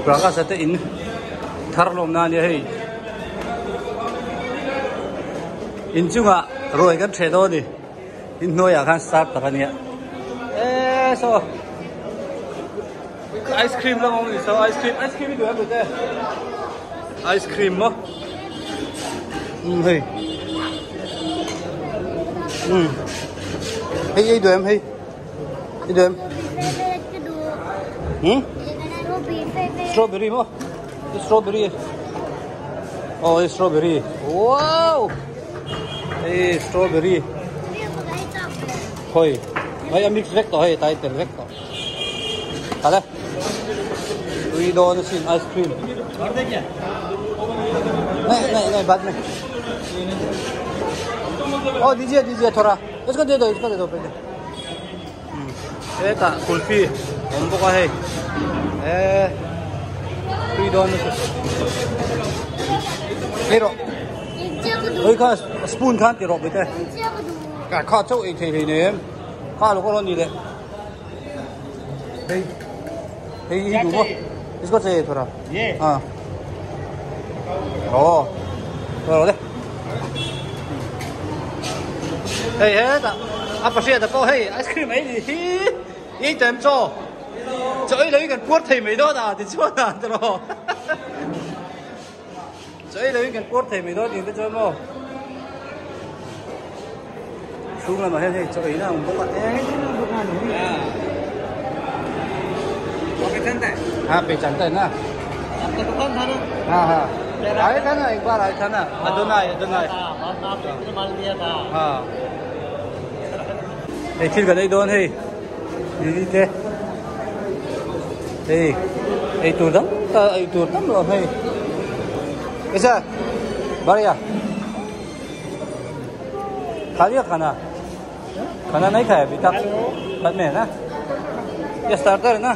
Prakash-a te in thar lawm na ania hei inchungah ruai kan ṭheh dawn a ni inhnuaiah khan start tak a nia eee saw ice cream lam a awm a ni saw ice cream ice cream i duh em tute ice cream maw umm hei umm hei ei duh em hei. I duh em? Hmm? Strawberry maw? Strawberry. Oh, strawberry. Wow! Hey, strawberry. Hoi. Hei a mix vek tawh hei, tai tel vek tawh. Kale. Tui dawn asin ice cream. Nei, nei, nei, bad me. Oh, dijiye, dijiye thora. Isko de do, isko de do pehle. Hetah kulfi a awm bawk a hei eee tui dawn nasa ei rawh oi kha spoon khan ti rawh bete kha chauh ei thei hlei nem kha lo ka rawn ni leh hei hei hi duh maw isko che thora ah oh rawh le hei hetah a pahriat pawh hei ice cream ei ni hi ei tem chaw chaw ei lo in kan puar thei mai dawn a tichuan a tiraw chaw ei lo in kan puar thei mai dawn tih te chuan maw chhung lamah hian hei chaw eina a awm bawk a ha pehchan ta na ha ha आया था ना एक बार आया था ना अदोनाई अदोनाई ha hei thil kan ei dawn hei lili te hei ei tur dang ta ei tur tam lo hei kaisa bariya खा लिया खाना खाना नहीं खाया अभी तक बाद में है ना ये स्टार्टर है ना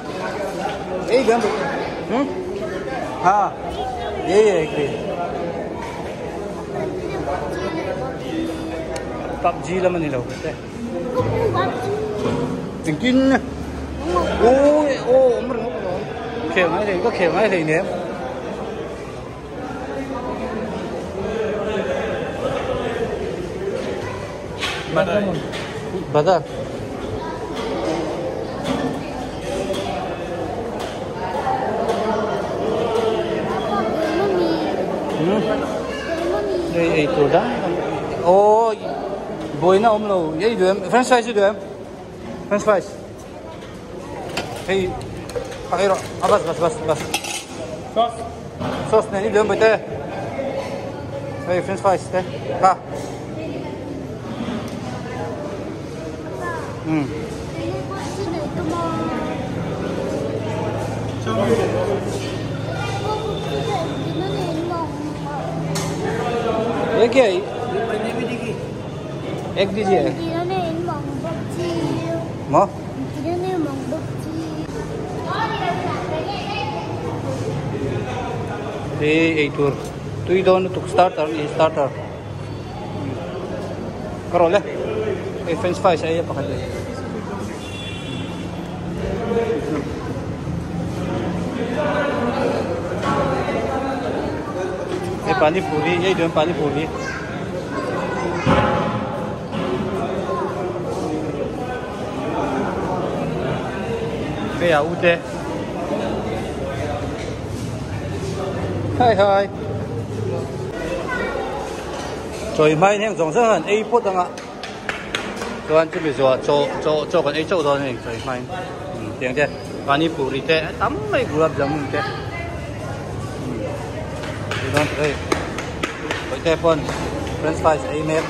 यही गम हम्म हाँ यही है एक भी PUBG lam ani lo te engtin ôi ô awm reng khel ngai thei ka khel ngai thei nem Badar. Hei ei tur dang aw buaina awm lo ei duh em french fries i duh em french fries hei a ei rawh a bas bas bas bas sauce sauce nen i duh em bawihte hei french fries te kha um ye kya hai ek dijiye maw Hei eitur tui dawn lutuk starter a ni starter ka rawlh e hei french fries a ei a pakhat leh hei pani puri ei dawn pani puri. Hei a ute Hai hai Chawi hmain heng zawng zawng hian ei phawt anga chuan chumi zawhah chaw chaw chaw kan ei chauh dawn a ni chawi hmain tiang te pani puri te a tam mai gulab jamun te tichuan hei bawihte pawn french fries a ei mek.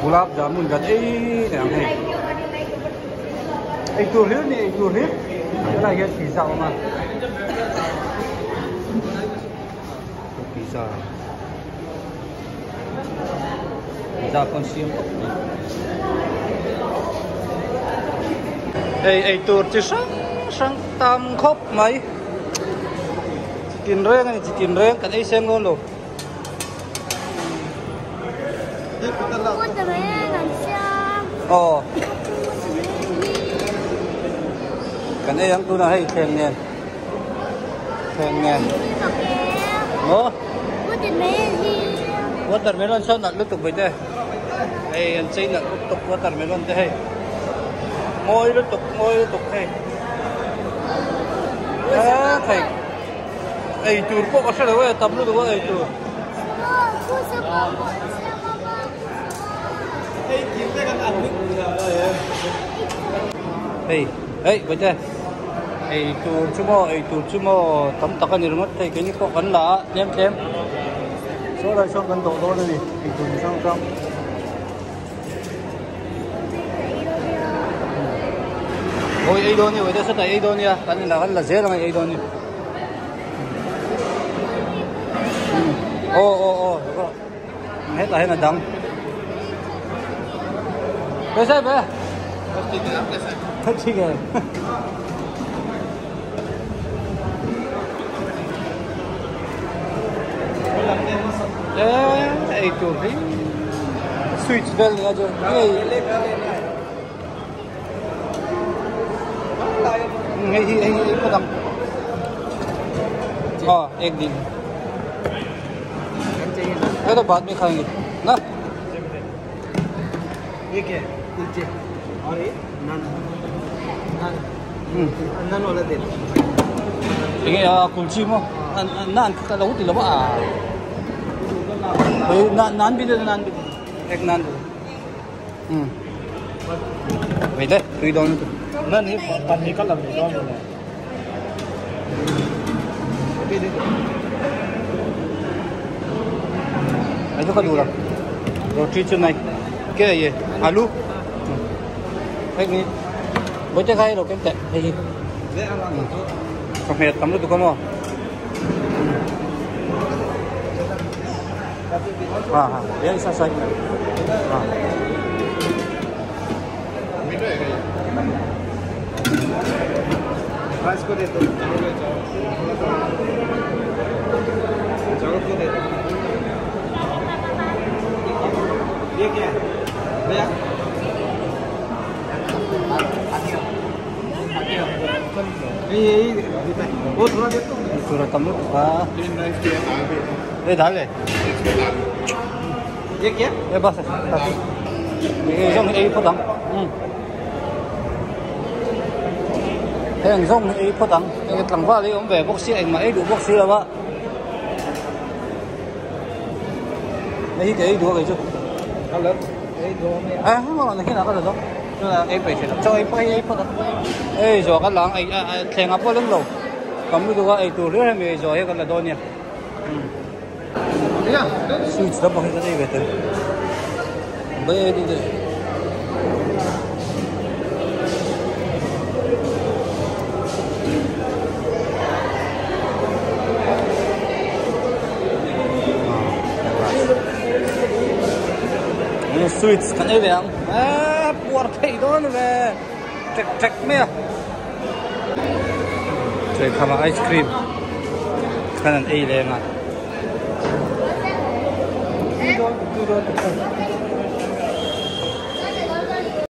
Gulab jamun kan ei leh ang hei ei tur hlir ni ei tur hlir helai hian pizza a awm a pizza pizza pawn siam tawp mai hei ei tur chi hrang hrang tam khawp mai chi tin reng a ni chi tin reng kan ei seng dawn lo. Aw. Kan ei ang tunah hei thleng nen. Thleng nen. Maw? Watermelon saw nalh lutuk bai te. Hei an chei nalh lutuk watermelon te hei. Mawi lutuk mawi lutuk hei. A thei. Ei tur pawh ka hre lo e tam lutuk a ei tur. Hei hei bawihte ei tur chu maw ei tur chu maw tam tak a ni ringawt thei keini pawh kan la a tlem tlem saw lai sawn kan dawh dawn a ni ei tur chi hrang hrang. Awi ei dawn ni bawihte sawtah ei dawn nia kan la kan la zel ang ei dawn ni. Aw aw aw hetah hian a dang कैसा है भैया ठीक है ei tur hi switch vel nia chu hei hei hi hei hi phawt ang aw ek din ये तो बाद में खाएंगे ना ये क्या है कुलचे और ये नान नान नान वाला दे दो enge a kulchi maw naan kha ka lo ti lo a hei naan bi de naan bi ek naan de um vậy đấy tùy đó nữa naan hi paneer ka lam ni dawn ni ấy cho đủ rồi roti chu này cái gì alu ek ni bữa chơi khai rồi kem tệ hay Chawhmeh tam lutuk a maw ha ha e sa sai ha Tur a tam lutuk a e dal e e bus e zawng hi ei phawt ang heng zawng hi ei phawt ang hei tlangval hi awm ve bawk sia engmah ei duh bawk si lo a hei hi ka ei duh a kei chu a heng ah ka la zawng tunah ei peih theih loh chaw ei pawh hei ei phawt ang hei zawh ka la ang ei thleng ah pawh lem lo tam lutuk a ei tur hlir hemi ei zawh hi kan la dawn nia sweets lampang hi kan ei ve tel bai ei duh daih. Sweets kan ei ve ang eee puar theih dawn ve ṭek ṭek mai a Chawihkhama ice cream khan an ei leng a.